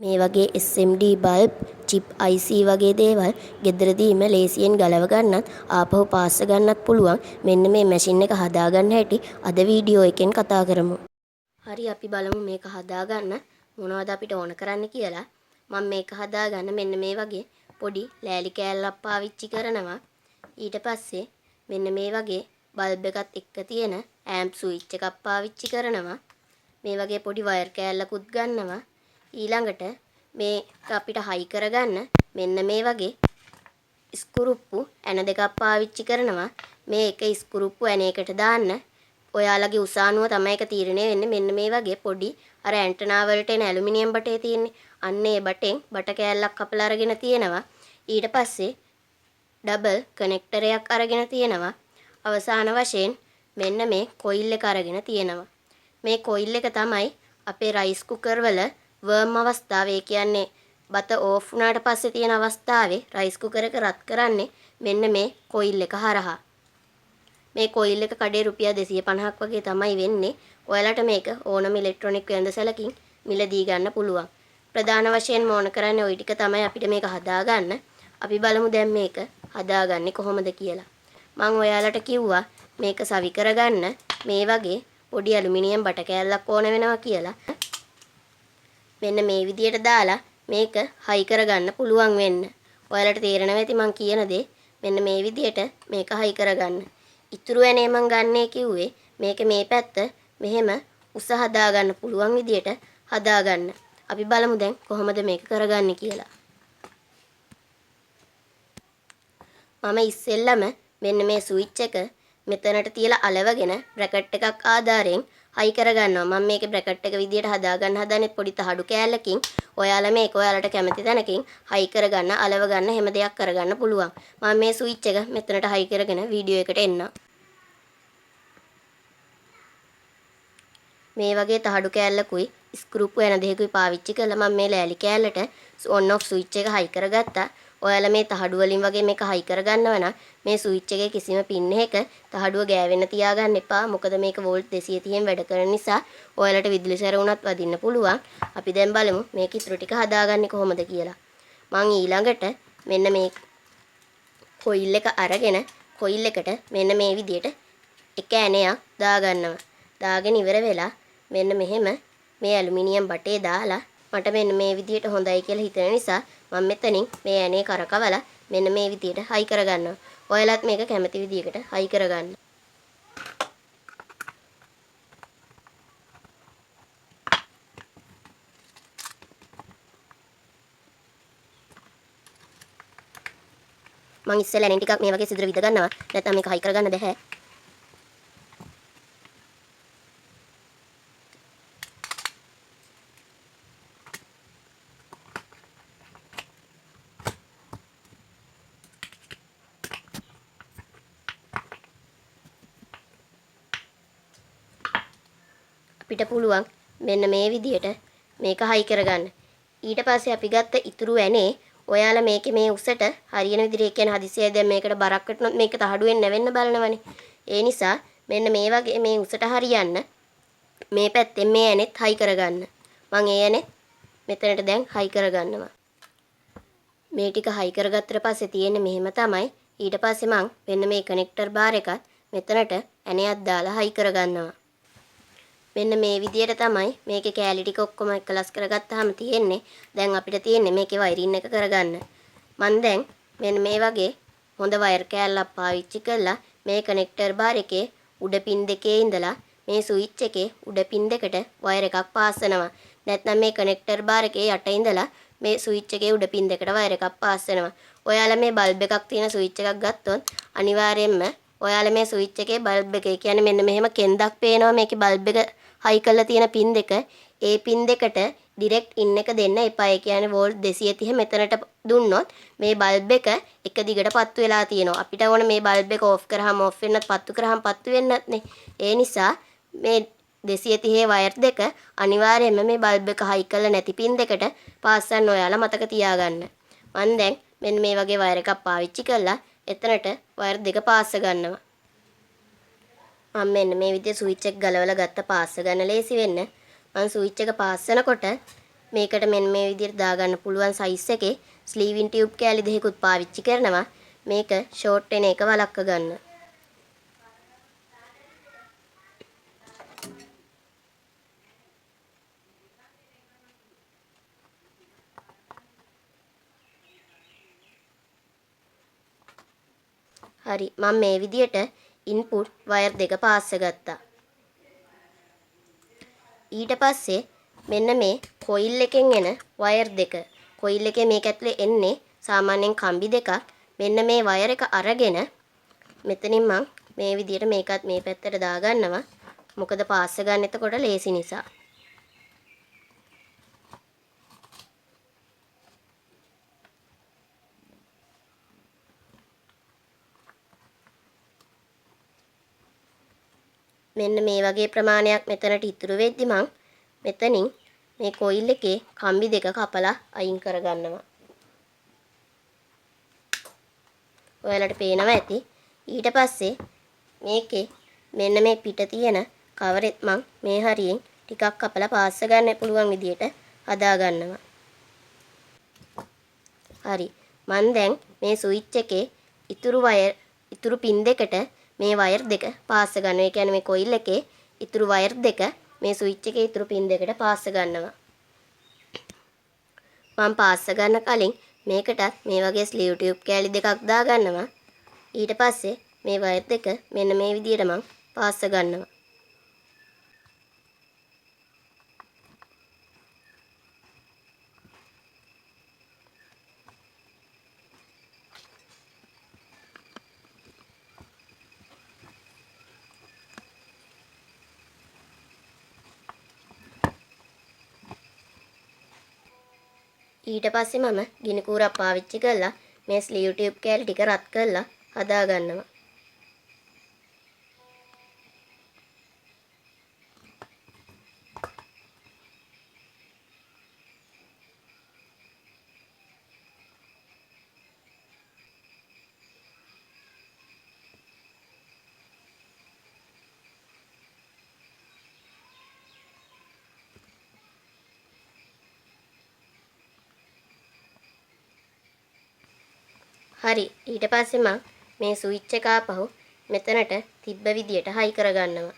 මේ වගේ SMD bulb, chip IC වගේ දේවල් ගෙදරදීම ලේසියෙන් ගලව ගන්නත් ආපහු පාස්ස ගන්නත් පුළුවන්. මෙන්න මේ මැෂින් එක හදාගන්න හැටි අද වීඩියෝ එකෙන් කතා කරමු. හරි, අපි බලමු මේක හදාගන්න මොනවද අපිට ඕන කරන්න කියලා. මම මේක හදාගන්න මෙන්න මේ වගේ පොඩි ලෑලි කෑල්ලක් පාවිච්චි කරනවා. ඊට පස්සේ මෙන්න මේ වගේ බල්බ් එකත් එක්ක තියෙන ඇම්ප් ස්විච් එකක් පාවිච්චි කරනවා. මේ වගේ පොඩි වයර් කෑල්ලකුත් ගන්නවා. ඊළඟට මේක අපිට හයි කරගන්න මෙන්න මේ වගේ ස්කුරුප්පු ඇන දෙකක් පාවිච්චි කරනවා. මේ එක ස්කුරුප්පු ඇනයකට දාන්න ඔයාලගේ උස අනුව තමයි ඒක තීරණය වෙන්නේ. මෙන්න මේ වගේ පොඩි අර ඇන්ටනා වලට එන ඇලුමිනියම් බටේ තියෙන්නේ. අන්න ඒ බටෙන් බට කෑල්ලක් කපලා අරගෙන තියෙනවා. ඊට පස්සේ ඩබල් කනෙක්ටරයක් අරගෙන තියෙනවා. අවසාන වශයෙන් මෙන්න මේ කොයිල් එක අරගෙන තියෙනවා. මේ කොයිල් එක තමයි අපේ රයිස් කුකර් වල වර්ම් අවස්ථාවේ, ඒ කියන්නේ බත ඕෆ් වුණාට පස්සේ තියෙන අවස්ථාවේ රයිස් කුකර් එක රත් කරන්නේ මෙන්න මේ කොයිල් එක හරහා. මේ කොයිල් එක කඩේ රුපියල් 250ක් වගේ තමයි වෙන්නේ. ඔයාලට මේක ඕනම ඉලෙක්ට්‍රොනික වෙළඳසැලකින් මිලදී ගන්න පුළුවන්. ප්‍රධාන වශයෙන්ම ඕන කරන්නේ ඔය ටික තමයි අපිට මේක හදාගන්න. අපි බලමු දැන් මේක හදාගන්නේ කොහොමද කියලා. මං ඔයාලට කිව්වා මේක සවි කරගන්න මේ වගේ පොඩි ඇලුමිනියම් බට කෑල්ලක් ඕන වෙනවා කියලා. මෙන්න මේ විදියට දාලා මේක හයි කරගන්න පුළුවන් වෙන්න. ඔයාලට තේරෙනවා ඇති මං කියන දේ. මෙන්න මේ විදියට මේක හයි කරගන්න. ඉතුරු ඇනේ මං ගන්නේ කිව්වේ මේක මේ පැත්ත මෙහෙම උස හදාගන්න පුළුවන් විදියට හදාගන්න. අපි බලමු දැන් කොහොමද මේක කරගන්නේ කියලා. මම ඉස්සෙල්ලම මෙන්න මේ ස්විච් එක මෙතනට තියලා අලවගෙන බ්‍රැකට් එකක් ආධාරයෙන් හයි කරගන්නවා. මම මේකේ බ්‍රැකට් එක විදියට හදාගන්න හදන්නේ පොඩි තහඩු කෑල්ලකින්. ඔයාලා මේක ඔයාලට කැමති තැනකින් හයි කරගන්න, අලව ගන්න, හැම දෙයක් කරගන්න පුළුවන්. මම මේ ස්විච් එක මෙතනට හයි කරගෙන වීඩියෝ එකට එන්නම්. මේ වගේ තහඩු කෑල්ලකුයි ස්ක්‍රූප් වෙන දෙයකුයි පාවිච්චි කරලා මම මේ ලෑලි කෑල්ලට ඔන් ඔෆ් ස්විච් එක හයි කරගත්තා. ඔයාලා මේ තහඩු වලින් වගේ මේක හයි කරගන්නව නම් මේ ස්විච් එකේ කිසිම පින් එකක තහඩුව ගෑවෙන්න තියාගන්න එපා. මොකද මේක වෝල්ට් 230න් වැඩ කරන නිසා ඔයාලට විදුලි සැර වුණත් වදින්න පුළුවන්. අපි දැන් බලමු මේක ඉතුරු ටික හදාගන්නේ කොහොමද කියලා. මං ඊළඟට මෙන්න මේ කොයිල් එක අරගෙන කොයිල් එකට මෙන්න මේ විදියට එක ඇණයක් දාගන්නවා. දාගෙන ඉවර වෙලා මෙන්න මෙහෙම මේ ඇලුමිනියම් බටේ දාලා මට මෙන්න මේ විදියට හොඳයි කියලා හිතෙන නිසා මම මෙතනින් මේ ඇනේ කරකවලා මෙන්න මේ විදියට හයි කරගන්නවා. ඔයාලත් මේක කැමති විදියකට හයි කරගන්න. මං ඉස්සෙල්ලා ඇනෙන් ටිකක් මේ වගේ සිදුර විද ගන්නවා. නැත්නම් මේක හයි කරගන්න බැහැ. අපිට පුළුවන් මෙන්න මේ විදියට මේක හයි කරගන්න. ඊට පස්සේ අපි ගත්ත ඉතුරු ඇනේ ඔයාලා මේකේ මේ උසට හරියන විදිහට, ඒ කියන්නේ හදිසියෙ දැන් මේකට බරක් වැටුනොත් මේක තහඩුවෙන් නැවෙන්න බලනවනේ. ඒ නිසා මෙන්න මේ වගේ මේ උසට හරියන්න මේ පැත්තෙන් මේ ඇනෙත් හයි කරගන්න. මං ඒ ඇනෙත් මෙතනට දැන් හයි කරගන්නවා. මේ ටික හයි කරගත්තට පස්සේ තියෙන්නේ මෙහෙම තමයි. ඊට පස්සේ මං මෙන්න මේ කනෙක්ටර් බාර් එකත් මෙතනට ඇණයක් දාලා හයි කරගන්නවා. මෙන්න මේ විදියට තමයි මේකේ කෑලි ටික ඔක්කොම එකලස් කරගත්තාම තියෙන්නේ. දැන් අපිට තියෙන්නේ මේකේ වයරින් එක කරගන්න. මං දැන් මෙන්න මේ වගේ හොඳ වයර් කෑල්ලක් පාවිච්චි කරලා මේ කනෙක්ටර් බාර් එකේ උඩ පින් දෙකේ ඉඳලා මේ ස්විච් එකේ උඩ පින් දෙකට වයර් එකක් පාස් වෙනවා. නැත්නම් මේ කනෙක්ටර් බාර් එකේ යට ඉඳලා මේ ස්විච් එකේ උඩ පින් දෙකට වයර් එකක් පාස් වෙනවා. ඔයාලා මේ බල්බ් එකක් තියෙන ස්විච් එකක් ගත්තොත් අනිවාර්යයෙන්ම ඔයාලා මේ ස්විච් එකේ බල්බ් එක, ඒ කියන්නේ මෙන්න මෙහෙම කෙන්දක් පේනවා මේකේ බල්බ් එක හයි කරලා තියෙන පින් දෙක, ඒ පින් දෙකට ඩිරෙක්ට් ඉන් එක දෙන්න එපා. ඒ කියන්නේ වෝල්ට් 230 මෙතනට දුන්නොත් මේ බල්බ් එක එක දිගට පත්තු වෙලා තියෙනවා. අපිට ඕන මේ බල්බ් එක ඕෆ් කරාම ඕෆ් වෙන්නත්, පත්තු කරාම පත්තු වෙන්නත් නේ. ඒ නිසා මේ 230 වයර් දෙක අනිවාර්යයෙන්ම මේ බල්බ් එක හයි කරලා නැති පින් දෙකට පාස් වෙන්න ඔයාලා මතක තියාගන්න. මං දැන් මෙන්න මේ වගේ වයර් එකක් පාවිච්චි කරලා එතනට වයර් දෙක පාස්ස ගන්නවා. මම මෙන්න මේ විදිහේ ස්විච් එක ගලවලා ගත්ත පාස්ස ගන්න ලේසි වෙන්න. මං ස්විච් එක පාස් වෙනකොට මේකට මෙන්න මේ විදිහට දාගන්න පුළුවන් සයිස් එකේ ස්ලීවින් ටියුබ් කෑලි දෙකකුත් පාවිච්චි කරනවා. මේක ෂෝට් වෙන එක වළක්ව ගන්න. හරි, මම මේ විදිහට ඉන්පුට් වයර් දෙක පාස්ස ගත්තා. ඊට පස්සේ මෙන්න මේ කොයිල් එකෙන් එන වයර් දෙක. කොයිල් එකේ මේක ඇතුලේ එන්නේ සාමාන්‍යයෙන් කම්බි දෙකක්. මෙන්න මේ වයර් එක අරගෙන මෙතනින් මං මේ විදිහට මේකත් මේ පැත්තට දාගන්නවා. මොකද පාස්ස ගන්න එතකොට ලේසි නිසා. මෙන්න මේ වගේ ප්‍රමාණයක් මෙතනට ඉතුරු වෙද්දි මං මෙතනින් මේ කොයිල් එකේ කම්බි දෙක කපලා අයින් කරගන්නවා. ඔයාලට පේනවා ඇති. ඊට පස්සේ මේකේ මෙන්න මේ පිට තියෙන කවරෙත් මං මේ හරියෙන් ටිකක් කපලා පාස්ස ගන්න පුළුවන් විදියට හදා ගන්නවා. හරි, මං දැන් මේ ස්විච් එකේ ඉතුරු පින් දෙකට මේ වයර් දෙක පාස්ස ගන්නවා. ඒ කියන්නේ මේ කොයිල් එකේ ඉතුරු වයර් දෙක මේ ස්විච් එකේ ඉතුරු පින් දෙකට පාස්ස ගන්නවා. මං පාස්ස ගන්න කලින් මේකටත් මේ වගේ ස්ලීව් ටියුබ් කෑලි දෙකක් දාගන්නවා. ඊට පස්සේ මේ වයර් දෙක මෙන්න මේ විදියට මං පාස්ස ගන්නවා. ඊට පස්සේ මම ගිනි කූරක් පාවිච්චි කරලා මේ ස්ලීව් ටියුබ් කෑලි ටික රත් කරලා හදා ගන්නවා. හරි, ඊට පස්සේ මං මේ ස්විච් එක ආපහු මෙතනට තිබ්බ විදියට හයි කරගන්නවා.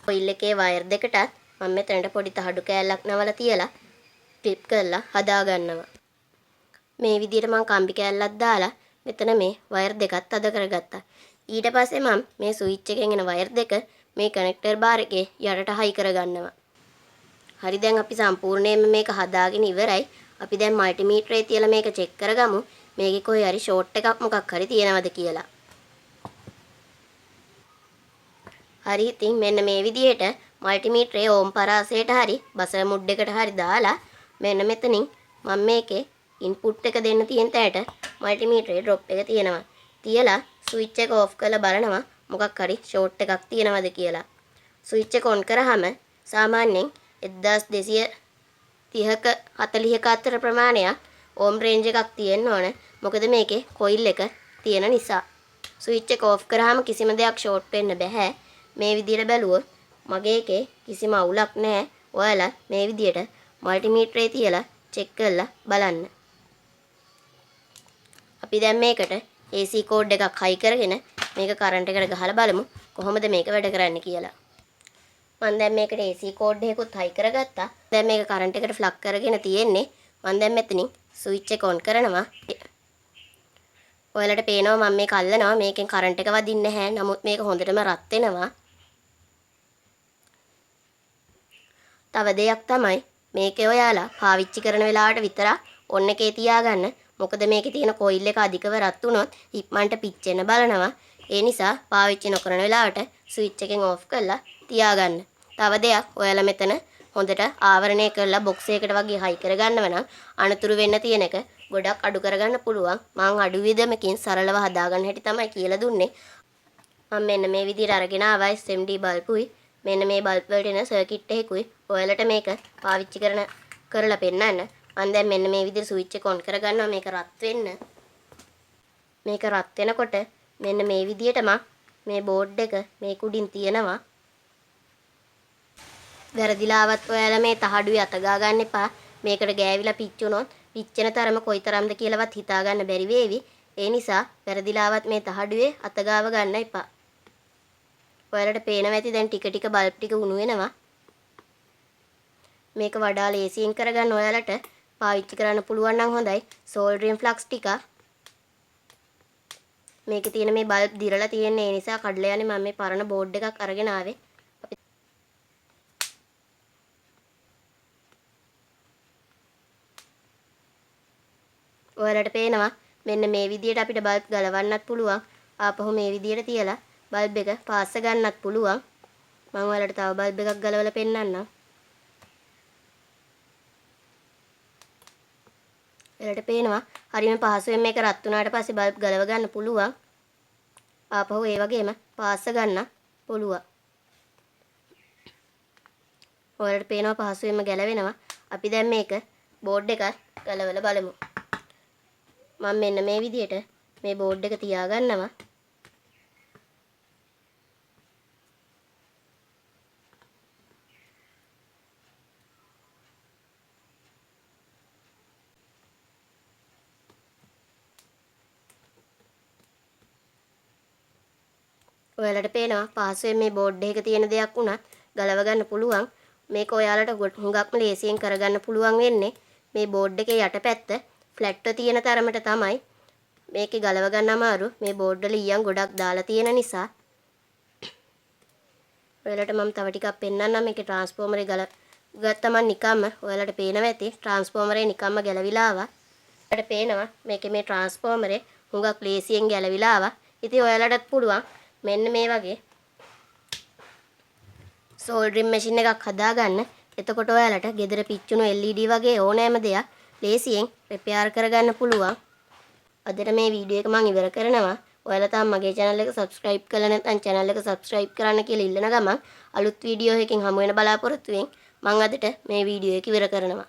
කොයිල් එකේ වයර් දෙකටත් මම මෙතනට පොඩි තහඩු කෑල්ලක් නවලා තියලා ක්ලිප් කරලා හදා ගන්නවා. මේ විදිහට මම කම්බි කෑල්ලක් දාලා මෙතන මේ වයර් දෙකත් තද කරගත්තා. ඊට පස්සේ මම මේ ස්විච් එකෙන් එන වයර් දෙක මේ කනෙක්ටර් බාර් එකේ යටට හයි කරගන්නවා. හරි, දැන් අපි සම්පූර්ණයෙන්ම මේක හදාගෙන ඉවරයි. අපි දැන් මල්ටිමීටරේ තියලා මේක චෙක් කරගමු. මේකේ කොහේ හරි ෂෝට් එකක් මොකක් හරි තියෙනවද කියලා. හරි, ඉතින් මෙන්න මේ විදිහට මල්ටිමීටරේ ඕම් පරාසයට හරි බසර් මුඩ් එකට හරි දාලා මෙන්න මෙතනින් මම මේකේ ඉන්පුට් එක දෙන්න තියෙන තැනට මල්ටිමීටරේ ඩ්‍රොප් එක තියෙනවා. තියලා ස්විච් එක ඕෆ් කරලා බලනවා මොකක් හරි ෂෝට් එකක් තියෙනවද කියලා. ස්විච් එක ඔන් කරාම සාමාන්‍යයෙන් එක්දාස් දෙසිය තිහක හතලිහක අතර ප්‍රමාණයක් ඕම් රේන්ජ් එකක් තියෙන්න ඕන. මොකද මේකේ කොයිල් එක තියෙන නිසා. ස්විච් එක ඕෆ් කරාම කිසිම දෙයක් ෂෝට් වෙන්න බැහැ. මේ විදියට බැලුවොත් මගේ එකේ කිසිම අවුලක් නෑ. ඔයාලා මේ විදියට මල්ටිමීටරේ තියලා චෙක් කරලා බලන්න. අපි දැන් මේකට AC code එකක් හයි කරගෙන මේක කරන්ට් එකට ගහලා බලමු කොහොමද මේක වැඩ කරන්නේ කියලා. මං දැන් මේකට AC code එකකුත් හයි කරගත්තා. දැන් මේක කරන්ට් එකට ෆ්ලග් කරගෙන තියෙන්නේ. මං දැන් මෙතනින් ස්විච් එක ඔන් කරනවා. ඔයාලට පේනවා මම මේක අල්ලනවා. මේකෙන් කරන්ට් එක වදින්නේ නැහැ. නමුත් මේක හොඳටම රත් වෙනවා. තව දෙයක් තමයි මේකේ ඔයාලා පාවිච්චි කරන වෙලාවට විතරක් ඔන් එකේ තියාගන්න. මොකද මේකේ තියෙන කොයිල් එක අධිකව රත් වුණොත් ඉක්මනට පිච්චෙන්න බලනවා. ඒ නිසා පාවිච්චි නොකරන වෙලාවට ස්විච් එකෙන් ඕෆ් කරලා තියාගන්න. තව දෙයක් ඔයාලා මෙතන හොඳට ආවරණය කරලා බොක්ස් එකකට වගේ හයි කරගන්නව නම් අනතුරු වෙන්න තියෙන එක ගොඩක් අඩු කරගන්න පුළුවන්. මං අඩු වියදමකින් සරලව හදාගන්න හැටි තමයි කියලා දුන්නේ. මම මෙන්න මේ විදිහට අරගෙන ආවා SMD බල්බුයි මෙන්න මේ බල්බ් වලට එන සර්කිට් එකකුයි ඔයාලට මේක පාවිච්චි කරලා පෙන්නන්න. මං දැන් මෙන්න මේ විදිහට ස්විච් එක ඔන් කරගන්නවා මේක රත් වෙන්න. මේක රත් වෙනකොට මෙන්න මේ විදිහට මං මේ බෝඩ් එක මේක උඩින් තියනවා. වැරදිලාවත් ඔයාලා මේ තහඩුවේ අත ගා ගන්න එපා. මේකට ගෑවිලා පිච්චුනොත් පිච්චෙන තරම කොයිතරම්ද කියලාවත් හිතා ගන්න බැරි වේවි. ඒ නිසා වැරදිලාවත් මේ තහඩුවේ අත ගාව ගන්න එපා. ඔයාලට පේනවා ඇති දැන් ටික ටික බල්බ් ටික උණු වෙනවා. මේක වඩා ලේසියෙන් කරගන්න ඔයාලට පාවිච්චි කරන්න පුළුවන් නම් හොඳයි. සෝල්ඩරින් ෆ්ලක්ස් ටික මේකේ තියෙන මේ බල්බ් දිරලා තියෙන ඒ නිසා කඩලා යන්නේ මම මේ පරණ බෝඩ් එකක් අරගෙන ආවේ. ඔයාලට පේනවා මෙන්න මේ විදියට අපිට බල්බ් ගලවන්නත් පුළුවන්. ආපහු මේ විදියට තියලා බල්බ් එක පාස්ස ගන්නත් පුළුවන්. මම ඔයාලට තව බල්බ් එකක් ගලවලා පෙන්නන්නම්. ඔයාලට පේනවා හරිම පහසුවෙන් මේක රත් වුණාට පස්සේ බල්බ් ගලව ගන්න පුළුවන්. ආපහු ඒ වගේම පාස්ස ගන්න පුළුවන්. ඔයාලට පේනවා පහසුවෙන්ම ගැලවෙනවා. අපි දැන් මේක බෝඩ් එකත් ගලවලා බලමු. මම මෙන්න මේ විදියට මේ බෝඩ් එක තියාගන්නවා. ඔයාලට පේනවා පහසුවෙන් මේ බෝඩ් එකක තියෙන දෙයක් වුණත් ගලව ගන්න පුළුවන්. මේක ඔයාලට හුඟක්ම ලේසියෙන් කරගන්න පුළුවන් වෙන්නේ මේ බෝඩ් එකේ යටපැත්ත ෆ්ලැට්ව තියෙන තරමට තමයි මේකේ ගලව ගන්න අමාරු. මේ බෝඩ් වල ඊයන් ගොඩක් දාලා තියෙන නිසා. ඔයාලට මම තව ටිකක් පෙන්නන්නම්. මේකේ ට්‍රාන්ස්ෆෝමරේ ගල ගත්තම නිකම්ම ඔයාලට පේනවා ඇති ට්‍රාන්ස්ෆෝමරේ නිකම්ම ගැලවිලා ආවා. ඔයාලට පේනවා මේකේ මේ ට්‍රාන්ස්ෆෝමරේ හුඟක් ලේසියෙන් ගැලවිලා ආවා. ඉතින් ඔයාලටත් පුළුවන් මෙන්න මේ වගේ සෝල්ඩරින් මැෂින් එකක් හදාගන්න. එතකොට ඔයාලට ගෙදර පිච්චුණු LED වගේ ඕනෑම දෙයක් ලේසියෙන් රිපෙයාර් කරගන්න පුළුවන්. අදට මේ වීඩියෝ එක මං ඉවර කරනවා. ඔයාලා තාම මගේ channel එක subscribe කරලා නැත්නම් channel එක subscribe කරන්න කියලා ඉල්ලන ගමන් අලුත් වීඩියෝ එකකින් හමු වෙන බලාපොරොත්තුවෙන් මං අදට මේ වීඩියෝ එක ඉවර කරනවා.